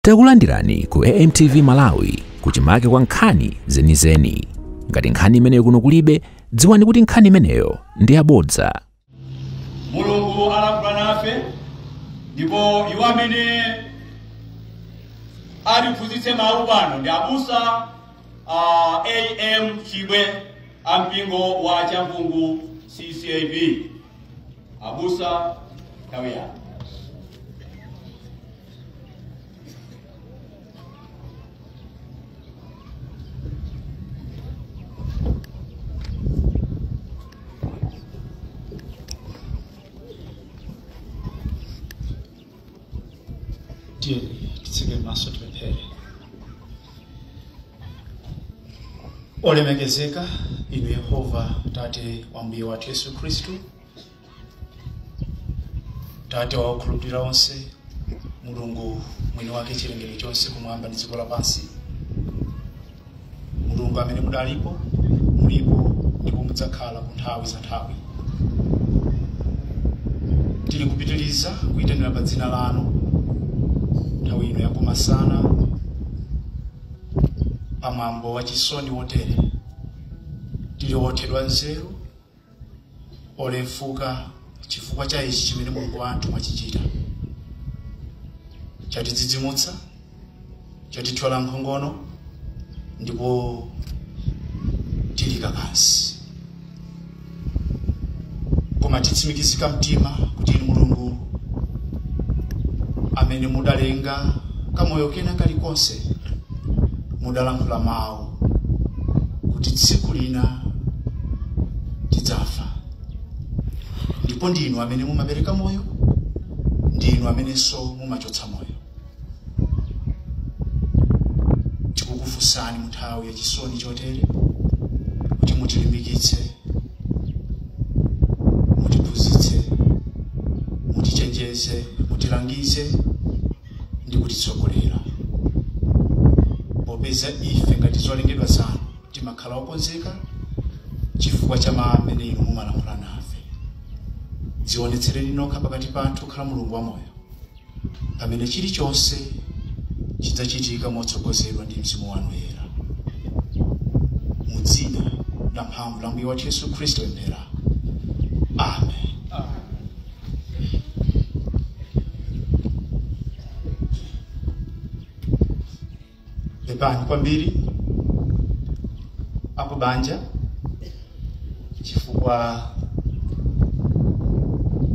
Takulandirani ku AMTV Malawi kuchimake kwa nkhani zenizeni. Ngati nkhani imeneyo kuno kulibe, dziwani kuti nkhani imeneyo ndi yabodza. Mulungu alankhula nafe, ndipo iwo amene atiphunzitse mawu pano ndi abusa AM Chibwe ampingo wa Chamvungu CCAP. Abusa, nthawi yanu. Tiyeni titseke maso tipemphere. Olemekezeka inu Yehova, Tate wa Mbuye wathu Yesu Khristu, Tate wa okhulupirira onse, Mulungu mwini wake chilengedwe chonse kumwamba ndi dziko lapansi, Mulungu amene mudalipo, mulipo ndipo mudzakhala ku nthawi za nthawi. Tili kupitiriza kuyitanira pa dzina lanu nthawi ino yakumasana pamwambo wa chisoni wotere. Tili othedwa nzeru, olefuka chifukwa cha ichi chimene Mulungu wathu mwachichita. Chatidzidzimutsa, chatithyola nkhongono, ndipo tili kakansi. Koma titsimikizika mtima kuti inu Mulungu amene mudalenga kamoyo kena kalikonse, mudalankhula mawu kuti tsiku lina tidzafa. Ndipo ndinu amene mumapereka moyo, ndinu amenenso mumachotsa moyo. Tikukufunsani mu nthawi ya chisoni chotere kuti mutilimbikitse, mutiphunzitse, mutichenjeze, mutilangize ndi kutitsogolera, popeza ife ngati zolengedwa zanu timakhala okonzeka chifukwa cha mawu amene inu mumalankhula nafe. Dzionetsereni nokha pakati pathu kukhala Mulungu wamoyo, pamene chilichonse chidzachitika motsogozedwa ndi Mzimu wanu Woyera. Mu dzina la mphamvu la Mbuye wathu Yesu Khristu pemphera. Amen. Pepani kwambiri akubanja chifukwa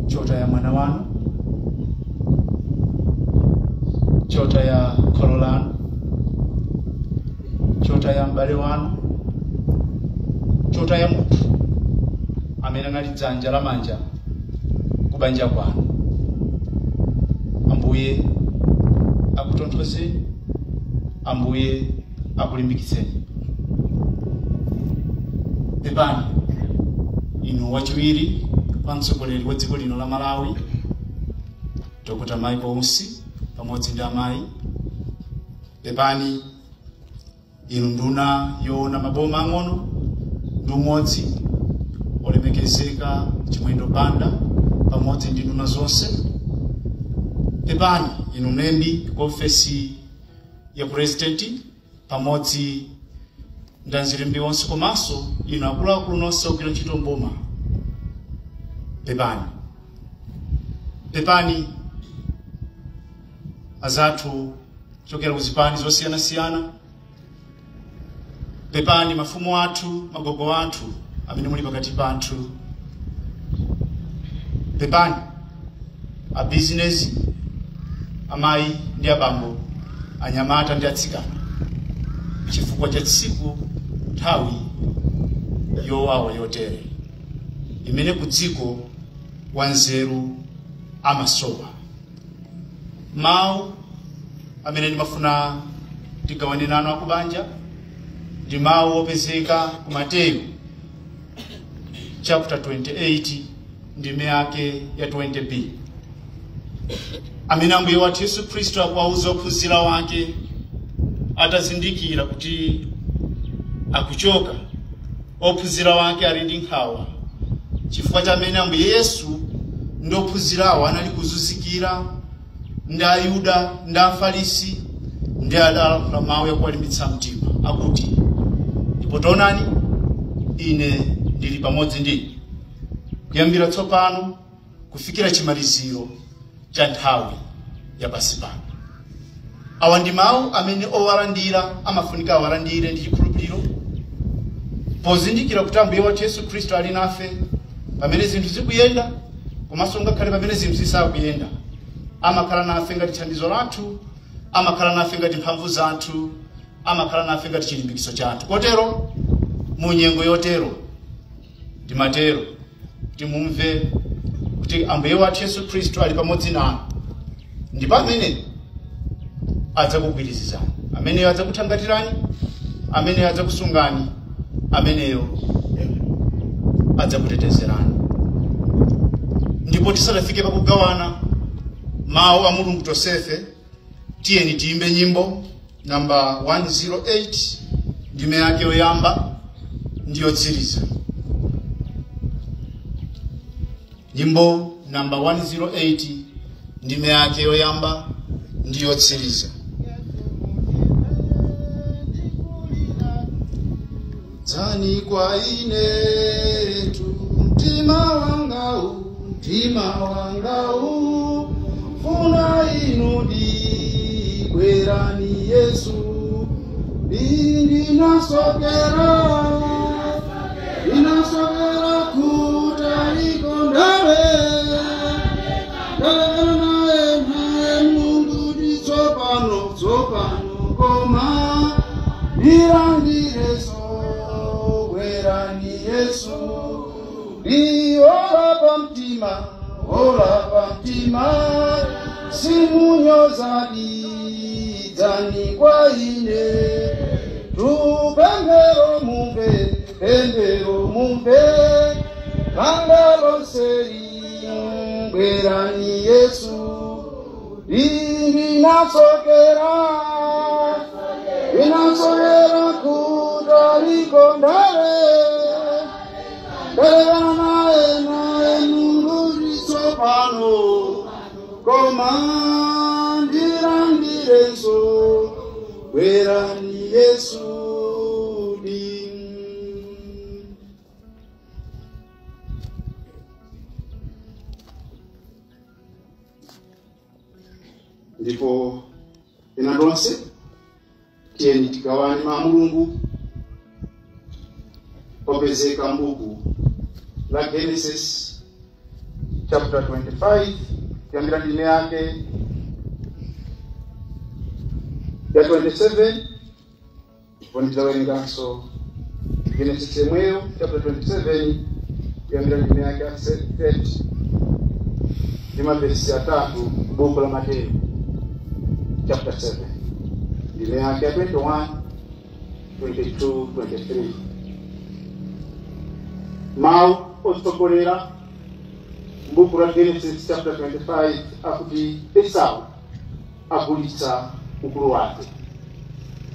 chotaya mwana wanu, chotaya kholo lanu, chotaya m'bale wanu, chotaya munthu amene anali dzanja lamanja kubanja kwanu. Ambuye akutonthozeni, Ambuye akulimbikitseni. Pepani inu wachiwiri kwa mtsogoleri wa dziko lino la Malawi, Dr. Michael Usi pamodzi ndi amayi. Pepani inu nduna yoona maboma ang'ono ndi umodzi, olemekezeka Chimwendo Banda pamodzi ndi nduna zonse. Pepani inu mlembi ku ofesi ya president pamodzi ndi anzilembi onse, komanso inu akuluakulu nonse ogwira ntchito mboma. Pepani, pepani azathu kuchokera ku zipani zosiyanasiyana. Pepani mafumu athu, magogo athu amene muli pakati pathu. Pepani a business, amayi ndi abambo, anyamata ndi atsikana, chifukwa cha tsiku nthawi yowawa yotere imene ku dziko wanzeru amasowa. Mawu amene ndimafuna tigawane nanu akubanja ndi mawu opezeka ku Mateyu chapter 28 ndime yake ya 20b, amene Ambuye wathu Yesu Khristu akuwauza ophunzira wake atazindikira kuti akuchoka. Ophunzira wake ali ndi nkhawa chifukwa cha amene Ambuye Yesu ndi ophunzirawo anali kuzunzikira ndi Ayuda ndi Afarisi. Ndi adalankhula mawu yakuwalimbitsa mtima akuti, ndipo taonani, ine ndili pamodzi ndi kuyambira tsopano kufikira chimaliziro cha nthawi ya pansi pano. Awa ndi mawu amene owalandira amafunika awalandire ndi chikhulupiriro, pozindikira kuti Ambuye wathu Yesu Khristu ali nafe pamene zinthu zikuyenda, komanso ngakhale pamene zinthu zisakuyenda. Amakhala nafe ngati thandizo lathu, amakhala nafe ngati mphamvu zathu, amakhala nafe ngati chilimbikitso chathu. Kotero mu nyengo yotero ndimatero timumve kuti Ambuye wathu Yesu Khristu ali pamodzi nanu, ndipo amene adzakugwirizizani, ameneyo adzakuthangatirani, ameneyo adzakusungani, ameneyo adzakutetezerani. Ndipo tisadafike pakugawana mawu a Mulungu tonsefe, tiyeni tiyimbe nyimbo namba 108, ndime yake yoyamba ndiyotsiriza. Nyimbo namba 108, ndime yake yoyamba ndiyotsiriza. Dzani kwa inetu mtima wangau, mtima wangau funa inu dibwerani Yesu, ndinasokera ndinasokera kutalikondale naye naye Mulungu ndi tsopano tsopano koma ndilandireso bwerani Yesu, ndiolapa mtima olapa mtima simunyozadi dzani kwa ine tupembero mumve pembero mumve langa lonseri bwerani Yesu, ndinasokera ndinasokera kutalikondale ndalekana naye naye Mulungu ndi tsopano koma ndilandirenso bwerani Yesu. Ndipo ena tonse tiyeni tigawane ma Mulungu popezeka mbuku la Genesis chapter 25 kuyambira ndime yake ya 27, ndipo ndidzawerenganso Genesis yemweyo chapter 27 kuyambira ndime yake ya 30 ndi mavesi atatu, buku la Mateyu chapter 7 ndime yake ya 21, 22, 23. Mawu otsogolera mbuku la Genesis chapter 25 akuti Esau agulitsa mkulu wake.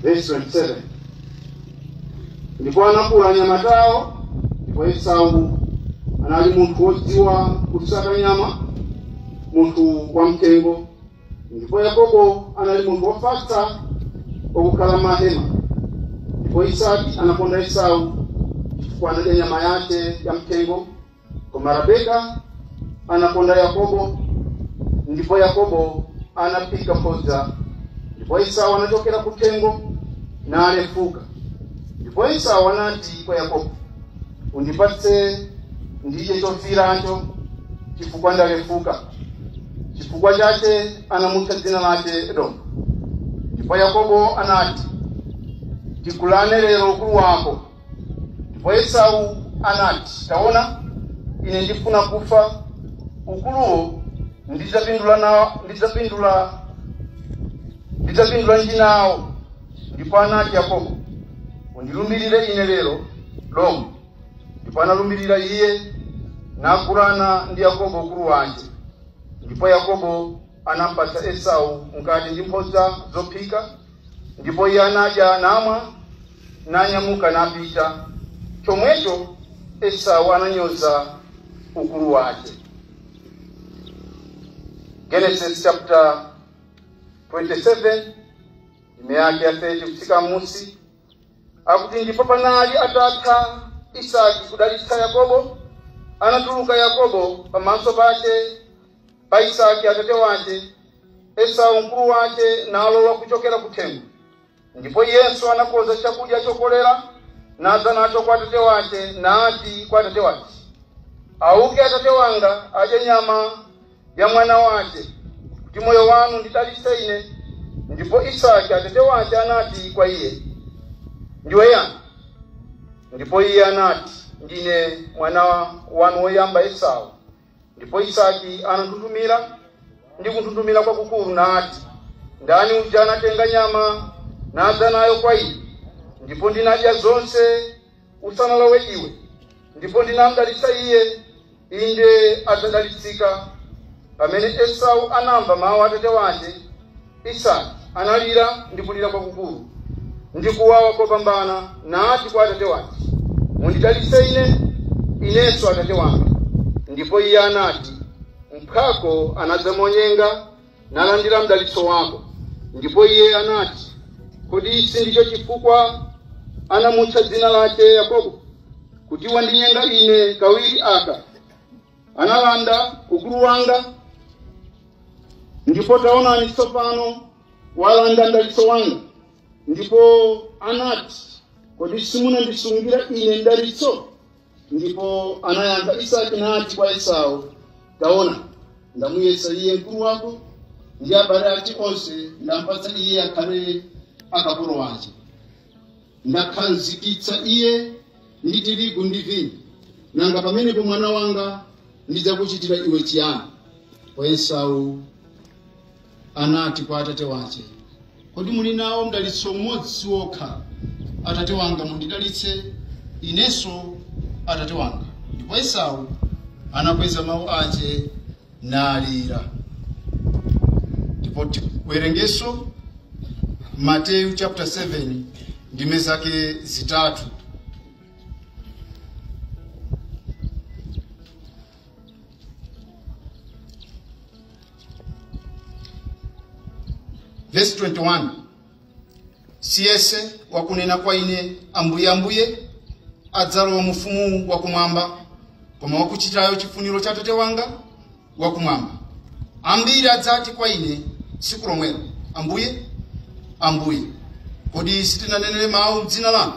Verse 27, ndipo anakula anyamatawo, ndipo Esau anali munthu wodziwa kusaka nyama, munthu wamtengo, ndipo Yakobo anali munthu wofatsa wokukhala mahema. Ndipo Isaki anakonda Esau chifukwa anadya nyama yake ya mtengo, koma Rebeka anakonda Yakobo. Ndipo Yakobo anaphika mphodza, ndipo Esau anachokera kuthengo nalefuka. Ndipo Esau anati kwa Yakobo, undipatse ndidye chofiracho chifukwa ndalefuka. Chifukwa chache anamutcha dzina lake Edomu. Ndipo Yakobo anati, ndikulane lero ukulu wako. Ndipo Esau anati, taona, ine ndifuna kufa, ukuluwo ndidzapindula ndinawo. Ndipo anati Yakobo, undilumbirire ine lero lomwe. Ndipo analumbirira iye, nakulana ndi Yakobo ukulu wanje. Ndipo Yakobo anampatsa Esau mkate ndi mphodza zophika, ndipo iye anadya namwa, nanyamuka napita. Chomwecho Esau ananyoza ukulu wake. Genesis chapter 27 Ndime yake ya 30 kutsika musi akuti, ndipo panali atatha Isaki kudalitsa Yakobo, anatuluka Yakobo pamaso pake pa Isaki atate wake, Esau mkulu wake nalowa kuchokera kuthengo. Ndipo iyenso anakonza chakudya chokolera nadza nacho kwa atate wake, nati kwa atate wake, auke atate wanga adye nyama ya mwana wake, kuti moyo wanu ndidalitse ine. Ndipo Isaki atate wake anati kwa iye, ndiwe yani? Ndipo iye anati, ndine mwana wanu woyamba Esau. Ndipo Isaki ananthunthumira ndi kunthunthumira kwakukulu nati, ndani uja anatenga nyama nadza nayo kwa ine? Ndipo ndinadya zonse usanalowe iwe, ndipo ndinamdalitsa iye, inde adzadalitsika. Pamene Esau anamva mawu atate wake Isaki, analira ndi kulira kwakukulu ndi kuwawa kopambana, nati kwa atate wake, mundidalitse ine, inenso atate wanga. Ndipo iye anati, mphwako anadzamonyenga nalandira mdalitso wako. Ndipo iye anati, kodi ichi ndicho chifukwa anamutcha dzina lake Yakobo, kuti wandinyenga ine kawiri aka, analanda ukulu wanga, ndipo taonani tsopano walanda mdalitso wanga. Ndipo anati, kodi simunandisungira ine mdalitso? Ndipo anayankha Isaki nati kwa Esau, taona ndamuyesa iye mkulu wako ndi abale ake onse, ndampatsa iye akhale akapolo wake. Ndakhazikitsa iye ndi tirigu ndi vinyo. Nanga pamenepo mwana wanga ndidzakuchitira iwe chiyani? Ndipo Esau anati kwa atate wake, kodi muli nawo mdalitso mmodzi wokha? Atate wanga, mundidalitse inenso atate wanga. Ndipo Esau anakweza mawu ake nalira. Ndipo tiwerengeso Mateyu chapter 7 ndime zake 3. Verse 21. Siyese wakunena kwa ine, Ambuye, Ambuye, adzalowa mufumu wakumwamba, koma wakuchitayo chifuniro cha Atate wanga wakumwamba. Ambiri adzati kwa ine tsiku lomwelo, Ambuye, Ambuye, kodi sitinanenere mawu m'dzina lanu,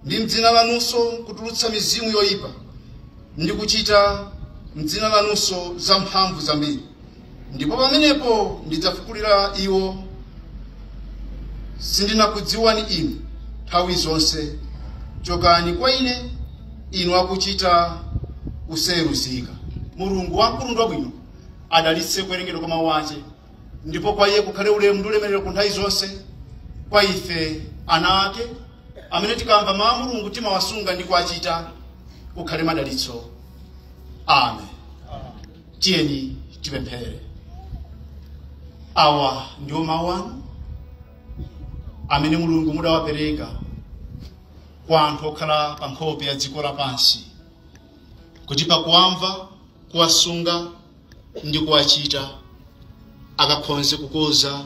ndi m'dzina lanunso kutulutsa mizimu yoyipa, ndi kuchita m'dzina lanunso zamphamvu zambiri? Ndipo pamenepo ndidzafukulira iwo, sindinakudziwani inu nthawi zonse. Chokani kwa ine, inu akuchita kuseruzika. Mulungu wamkulu ndi wabwino adalitse kuwerengedwa kwa mawu ake, ndipo kwa iye kukhale ulemu ndi ulemerero ku nthawi zonse, kwa ife ana ake amene tikamva mawu a Mulungu timawasunga ndi kuwachita, kukhale madalitso. Amen. Tiyeni tipemphere. Awa ndiwo mawu anu amene Mulungu mudawapereka kwa anthu okhala pa nkhope ya dziko lapansi, kuti pakuwamva, kuwasunga ndi kuwachita akakhonze kukoza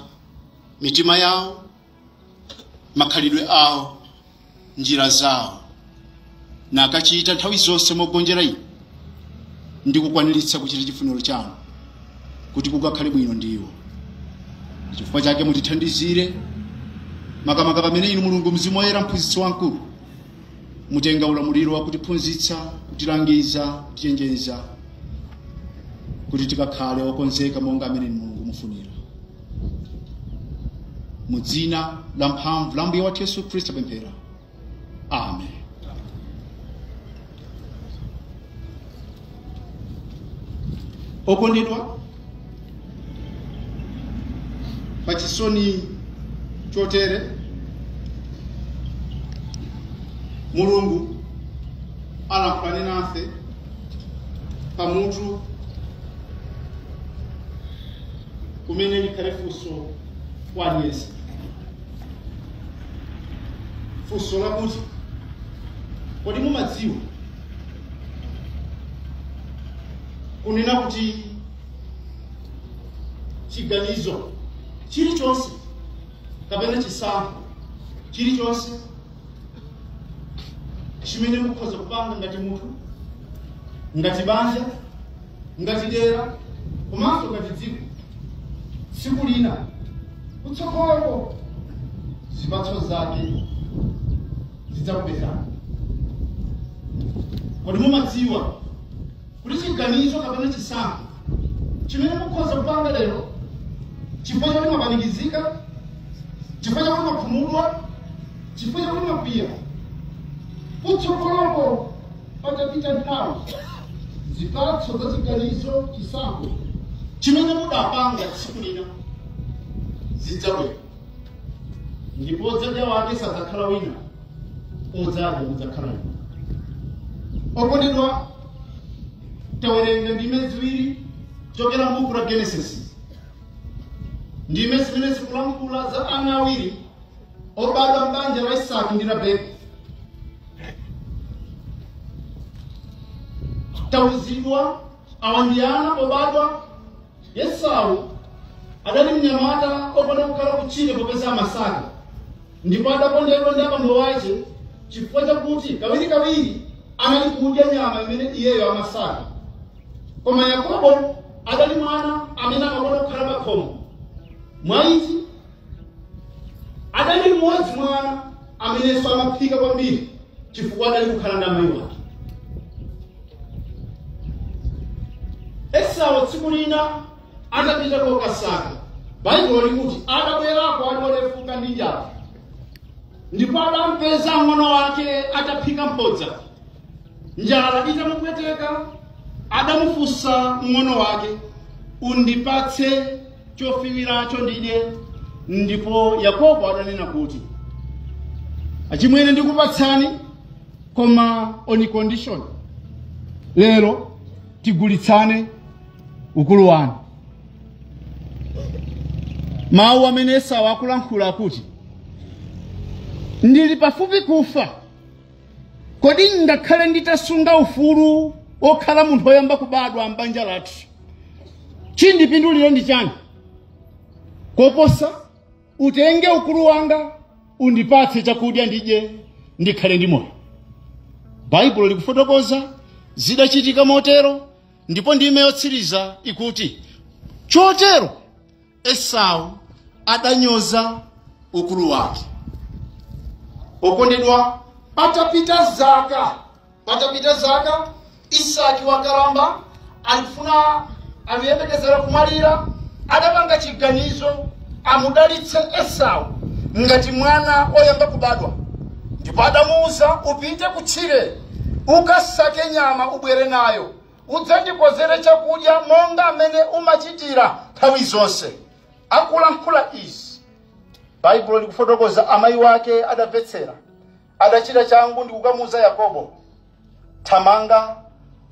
mitima yawo, makhalidwe awo, njira zawo, nakachita nthawi zonse mogonjera inu ndi kukwaniritsa kuchita chifuniro chanu, kuti kukakhale bwino ndiwo. Chifukwa chake mutithandizire makamaka pamene inu Mulungu Mzimu Woyera mphunzitsi wamkulu mutenga ulamuliro wakutiphunzitsa, kutilangiza, kutichenjeza, kuti tikakhale okonzeka monga amene Mulungu mufunira. Mu dzina la mphamvu la Mbuye wathu Yesu Khristu apemphera. Amen. Okondedwa, pachisoni chotere Mulungu alankhulane nafe pamutu kumene likhale funso kwa aliyense. Funso lakuti, kodi mumadziwa kunena kuti chiganizo chilichonse kapena chisankho chilichonse chimene mukhoza kupanga ngati munthu, ngati banja, ngati dera, komanso ngati dziko, tsiku lina kutsogolo zipatso zake zidzakupezani. Kodi mumadziwa kuti chiganizo kapena chisankho chimene mukhoza kupanga lero chifukwa chakuti mwapanikizika, chifukwa chakuti mwakhumudwa, chifukwa chakuti mwakwiya, kutsogoloko patapita nthawi zipatso za chiganizo chisankho chimene mudapanga tsiku lina zidzabwera, ndipo odzadya wake sadzakhala wina, odzadya mudzakhala wina. Okondedwa, tawerenga ndime ziwiri kuchokera m'buku la Genesis, ndime zimene zikulankhula za ana awiri obadwa m'banja la Isaki ndi Rebeka. Tauzidwa awa ndi ana obadwa. Esau adali mnyamata opanda kukhala kutchire popeza amasaka, ndipo adakondedwa ndi abambo ake chifukwa chakuti kawirikawiri anali kudya nyama imene iyeyo amasaka. Koma Yakobo adali mwana amene amakonda kukhala pakhomo. Mwa ichi adali mmodzi mwana amenenso amaphika kwambiri chifukwa adali kukhala ndi amayi wake. Esau tsiku lina atapita kokasaka, Baibulo likuti adabwerako atolefuka ndi njala, ndipo adampeza ng'ono wake ataphika mphodza. Njala itamupweteka, adamufunsa ng'ono wake, undipatse chofiwiracho ndidye. Ndipo Yakobo adanena kuti, achimwene ndikupatsani, koma on condition, lero tigulitsane ukulu wanu. Mawu amene Esau akulankhula akuti, ndili pafupi kufa, kodi ngakhale nditasunga ufulu okhala munthu woyamba kubadwa m'banja lathu, chindipindulire ndi chani? Koposa utenge ukulu wanga undipatse chakudya ndidye ndikhale ndi moyo. Baibulo likufotokoza zidachitika motero, ndipo ndime yotsiriza ikuti chotero Esau adanyoza ukulu wake. Okondedwa, patapita zaka Isaki wakalamba alifuna aliyembekezera kumwalira, adapanga chiganizo amudalitse Esau ngati mwana oyamba kubadwa, ndipo adamuuza, upite kutchire ukasake nyama ubwere nayo, udzandikozere chakudya monga amene umachitira nthawi zonse. Akulankhula izi, Baibulo likufotokoza amayi wake adamvetsera, adachita changu ndi kukamuuza Yakobo, thamanga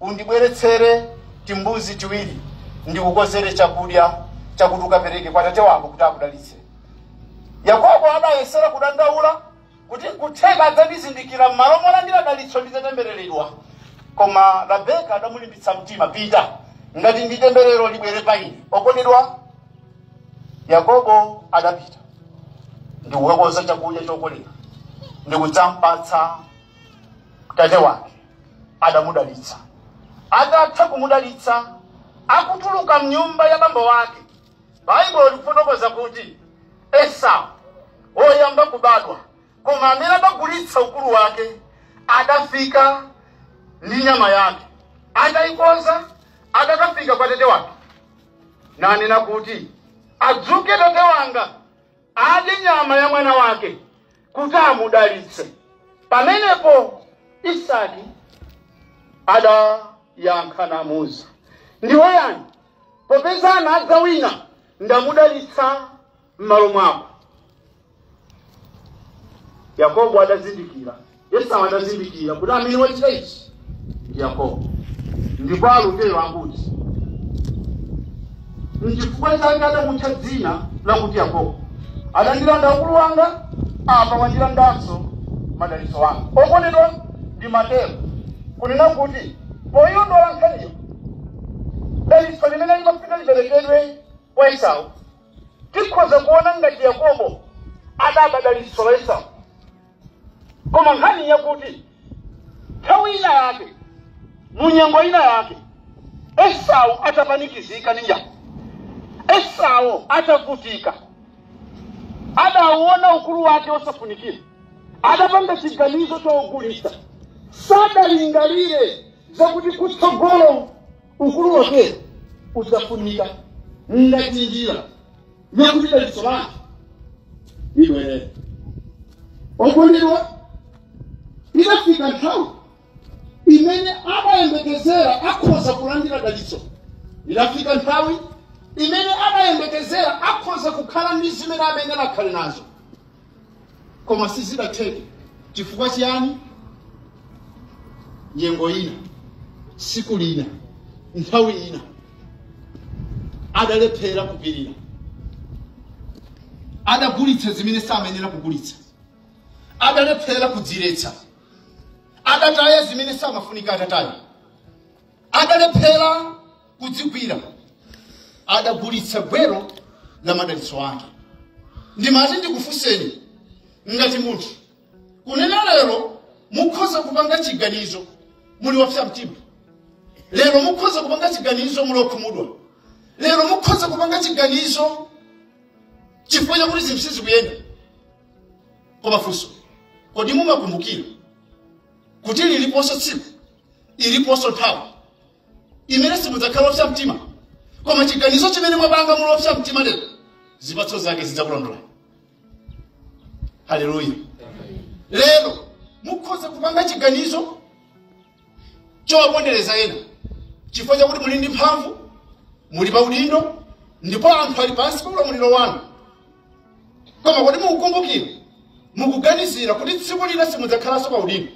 undibweretsere timbuzi tiwiri ndikukozere chakudya chakuti ukapereke kwa tate wako kuti akudalitse. Yakobo adayesera kudandaula kuti nkutheka adzandizindikira m'malo molandira dalitso ndidzatembereredwa, koma Rebeka adamulimbitsa mtima, pita, ngati ndi temberero libwere pa ine. Okondedwa, Yakobo adapita ndikukakoza chakudya chokolera ndikudzampatsa tate wake. Adamudalitsa. Atatha kumudalitsa, akutuluka mnyumba ya bambo wake, Baibulo likufotokoza kuti Esau woyamba kubadwa koma amene adagulitsa ukulu wake adafika ndi nyama yake, atayikonza adakafika kwa tete wake nanena kuti, adzuke tate wanga adye nyama ya mwana wake kuti amudalitse. Pamenepo Isaki adayankha namuwuza, ndiwe yani? Popeza anadza wina ndamudalitsa m'malo mwako. Yakobo adazindikira, Esau adazindikira kuti amene wachita ichi ndi Yakobo, ndipo alutero akuti nchifukwa chake adamutcha dzina lakuti Yakobo, adandilanda ukulu wanga, apa wandilandanso madalitso wanga. Okondedwa, ndi matero kunena kuti poyondola nkhaniyo, dalitso limene limafika liperekedwe kwa Esau, tikhoza kuona ngati Yakobo Adaba dalitso la Esau. Koma nkhani yakuti nthawi ina yake, munyengo ina yake, Esau atapanikizika ndi njala, Esau atavutika, adauona ukulu wake osafunikira, adapanga chiganizo chogulitsa. Sadalingalire zakuti kutsogolo ukulu wake uzafunika ngati njira yakuti dalitso lake libwerere. Okondedwa, idafika nthawi imene amayembekezera akhoza kulandira dalitso, idafika nthawi imene amayembekezera akhoza kukhala ndi zimene amene anakhale nazo, koma sizidatheke. Chifukwa chiyani? Nyengo ina, tsiku lina, nthawi ina adalephera kupirira, adagulitsa zimene samenera kugulitsa, adalephera kudziretsa, adataya zimene samafunika atataya, adalephera kudzigwira, adagulitsa gwero la madalitso ake. Ndimati ndikufunseni ngati munthu kunena lero, mukhoza kupanga chiganizo muli wapsa mtima lero, mukhoza kupanga chiganizo muli okhumudwa lero, mukhoza kupanga chiganizo chifukwa chakuti zinthu sizikuyenda. Koma funso, kodi mumakumbukira kuti liliponso tsiku, iliponso nthawi imene simudzakhala opsa mtima? Koma chiganizo chimene mwapanga muli opsa mtima lero, zipatso zake zidzakulondola. Haleluya! Lero mukhoza kupanga chiganizo chowapondereza ena chifukwa chakuti muli ndi mphamvu, muli pa udindo, ndipo anthu ali pansi pa ulamuliro wanu. Koma kodi mukukumbukira, mukuganizira kuti tsiku lina simudzakhalanso pa udindo,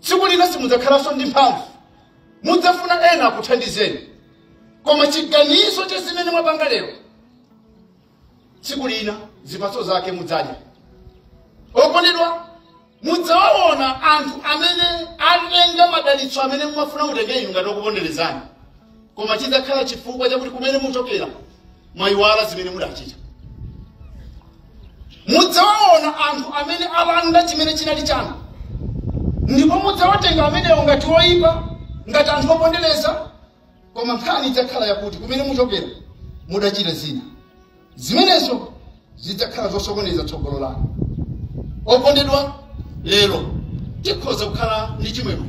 tsiku lina simudzakhalanso ndi mphamvu, mudzafuna ena akuthandizeni? Koma chiganizo cha zimene mwapanga lero, tsiku lina zipatso zake mudzadya. Okondedwa, mudzawaona anthu amene atenga madalitso amene mumafuna mutenge inu ngati okuponderezani, koma chidzakhala chifukwa chakuti kumene muchokera mwayiwala zimene mudachita. Mudzawaona anthu amene alanda chimene chinali chanu, ndipo mudzawatenga amenewo ngati oyipa, ngati anthu opondereza. Koma nkhani idzakhala yakuti kumene muchokera mudachita zina, zimenezo zidzakhala zosokoneza tsogolo lanu. Okondedwa, lero tikhoza kukhala ndi chimwemwe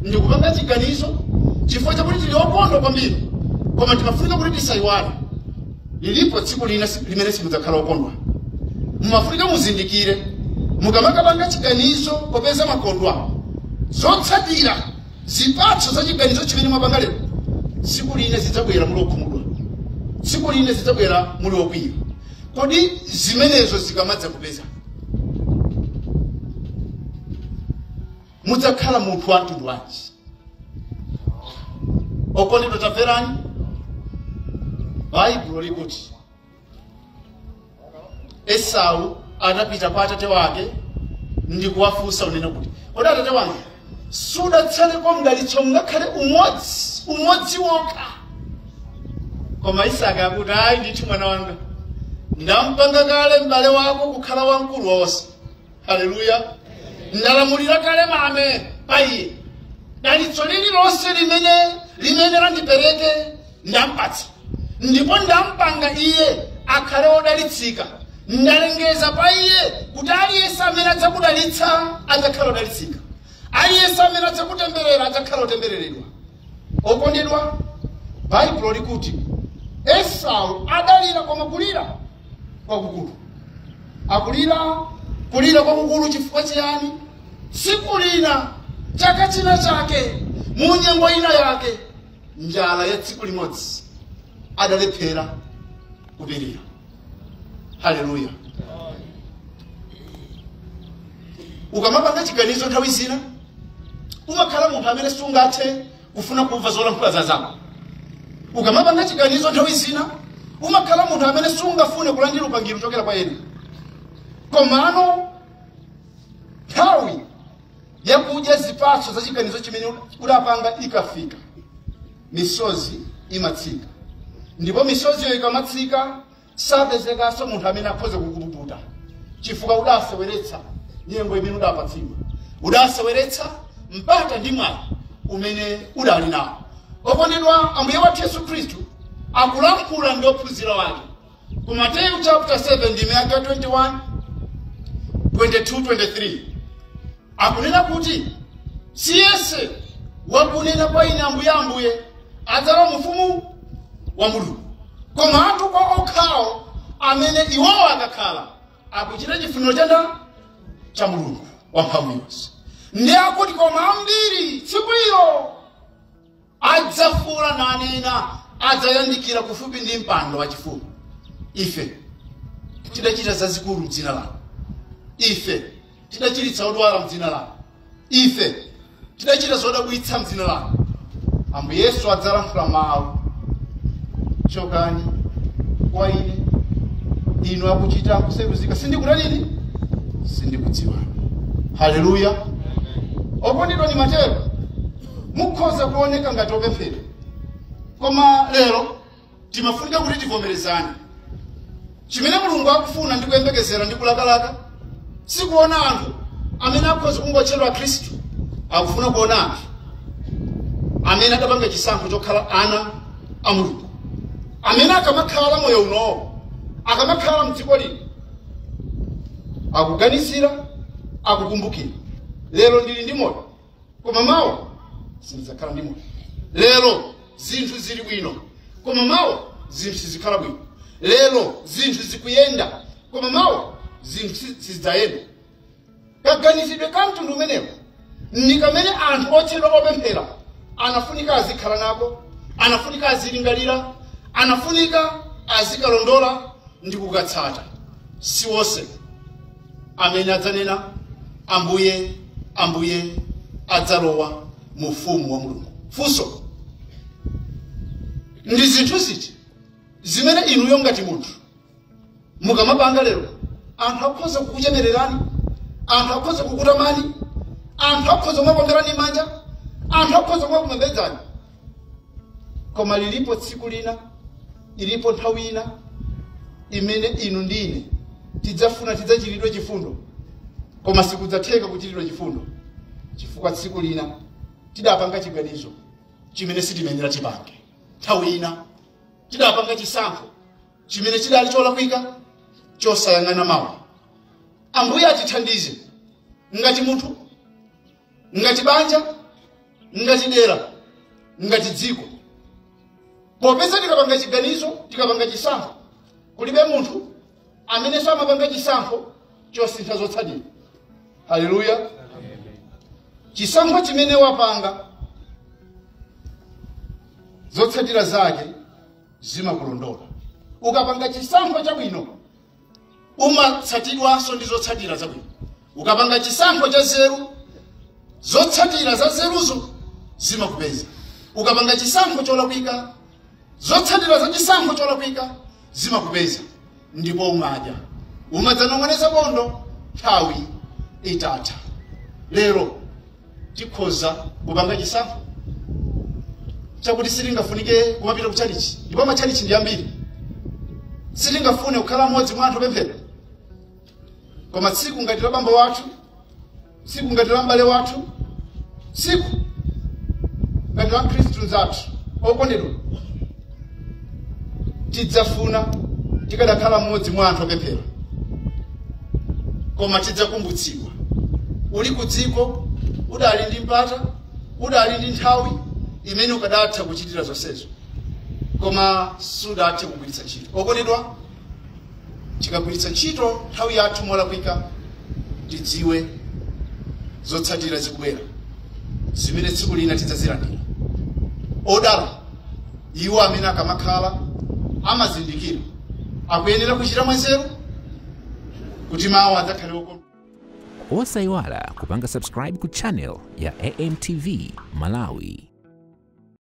ndikupanga chiganizo chifukwa chakuti tili okondwa kwambiri, koma timafunika kuti tisayiwale lilipo tsiku lina limene simudzakhala okondwa. Mumafunika muzindikire mukamakapanga chiganizo popeza makondwa, zotsatira, zipatso za chiganizo chimene mwapanga lero, tsiku lina zidzabwera muli okhumudwa, tsiku lina zidzabwera muli okwiya. Kodi zimenezo zikamadza kupeza, mudzakhala munthu wa mtundu wanji? Okondedwa, tamverani, Baibulo likuti Esau anapita kwa atate wake ndi kuwafunsa unena kuti, "Kodi atate wanga sudatsaleko mdalitso ngakhale umodzi, umodzi wokha?" Koma Isaka akuti, "Ayi ndithu mwana wanga, ndampanga kale m'bale wako kukhala wamkulu wonse. Haleluya! Ndalamulira kale mame pa iye. Dalitso lililonse limene landipereke ndampatsa, ndipo ndampanga iye akhale wodalitsika. Ndalengeza pa iye kuti aliyense amene adzakudalitsa adzakhala wodalitsika, aliyense amene adzakutemberera adzakhala wotembereredwa." Okondedwa, Baibulo likuti Esau adalira, koma kulira kwakukulu. Akulira kulira kwakukulu chifukwa chiyani? Tsiku lina, chaka china chake, mu nyengo ina yake, njala ya tsiku limodzi adalephera kupirira. Haleluya! Ukamapanga chiganizo, nthawi zina umakhala munthu amene sungathe kufuna kumva zolankhula zazako. Ukamapanga chiganizo, nthawi zina umakhala munthu amene sungafune kulandira upangiri kuchokera kwa ena. Komano nthawi yakudya zipatso za chiganizo chimene udapanga ikafika, misozi imatsika, ndipo misoziyo ikamatsika sapezekanso munthu amene akhoza kukupuputa. Chifukwa udaseweretsa nyengo imene udapatsidwa, udaseweretsa mpata ndi mwayi umene udali nawo. Okondedwa, Ambuye wathu Yesu Khristu akulankhula ndi ophunzira wake ku Mateyu chapter 7 ndime yake 21, 22, 23. Akunena kuti siyese wakunena kwa ine Ambuye, Ambuye, adzalowa mu ufumu wa Mulungu, koma anthu kwa okhawo amene iwowo akakhala akuchita chifuniro cha Mulungu wamphamvu yonse. Ndi akuti koma ambiri tsiku ilo adzafuula nanena, adzayandikira kufupi ndi mpando wachifumu, ife tidachita zazikulu mdzina lanu, ife tidachiritsa odwala mdzina lanu, ife tidachita zodabwitsa mdzina lanu. Ambuye Yesu adzalankhula mawu, chokani kwa ine inu akuchita kuseruzika, sindikutanini, sindikudziwani. Haleluya. Okondedwa, ni matero mukhoza kuoneka ngati opemphera, koma lero timafunika kuti tivomerezane. Chimene Mulungu akufuna ndi kuyembekezera ndi kulakalaka sikuona anthu amene akhoza kungotchedwa Khristu, akufuna kuona anthu amene adapanga chisankho chokhala ana a Mulungu, amene akamakhala moyo unowo, akamakhala mdziko lino, akuganizira, akukumbukira, lero ndili ndi moyo koma mawa sindidzakhala ndi moyo, lero zinthu zili bwino koma mawa zinthu sizikhala bwino, lero zinthu zikuyenda koma mawa zinthu sizidzayenda. Kaganizidwe ka mtundu umenewo ndi kamene anthu otchedwa opemphera anafunika azikhala nako, anafunika azilingalira, anafunika azikalondola ndi kukatsata. Si wonse amene adzanena Ambuye, Ambuye, adzalowa mu ufumu wa Mulungu. Funso ndi zinthu ziti zimene inuyo ngati munthu mukamapanga lero anthu akhoza kukuchemererani, anthu akhoza kukutamani, anthu akhoza kumakomberani manja, anthu akhoza kumakumembedzani, koma lilipo tsiku lina, ilipo nthawi ina imene inu ndine tidzafuna tidzachiridwe chifundo, koma sikudzatheka kuchiridwa chifundo chifukwa tsiku lina tidapanga chiganizo chimene sitimenera tipange. Nthawi ina tidapanga chisankho chimene chidali cholakwika, chosayang'ana mawa. Ambuye atithandize ngati munthu, ngati banja, ngati dera, ngati dziko. Popeza tikapanga chiganizo, tikapanga chisankho, kulibe munthu amene samapanga chisankho chosintha zotsatira. Haleluya. Chisankho chimene wapanga, zotsatira zake zimakulondola. Ukapanga chisankho chabwino umatsatidwanso ndi zotsatira zabwino. Ukapanga chisankho cha zeru, zotsatira za zeruzo zimakupeza. Ukapanga chisankho cholakwika, zotsatira za chisankho cholakwika zimakupeza, ndipo umadya, umadzanong'oneza bondo nthawi itatha. Lero tikhoza kupanga chisankho chakuti sitingafunike kumapita kuchalichi, ndipo machalichi ndi ambiri. Sitingafune kukhala mmodzi mwa anthu opemphera, koma tsiku ngati la bambo wathu, tsiku ngati la m'bale wathu, tsiku ngati la Khristu mnzathu okondedwa, tidzafuna tikadakhala mmodzi mwa anthu opemphera, koma tidzakumbutsidwa uli ku dziko, udali ndi mpata, udali ndi nthawi imene ukadatha kuchitira zonsezo, koma sudathe kugwiritsa ntchito. Okondedwa, tikagwiritsa ntchito nthawi yathu molakwika, tidziwe zotsatira zikubwera zimene tsiku lina tidzazilandira. Odala iwo amene akamakhala amazindikira akuyenera kuchita mwanzeru kuti mawu adzakhale okondwa. Osayiwala kupanga subscribe ku channel ya AMTV Malawi.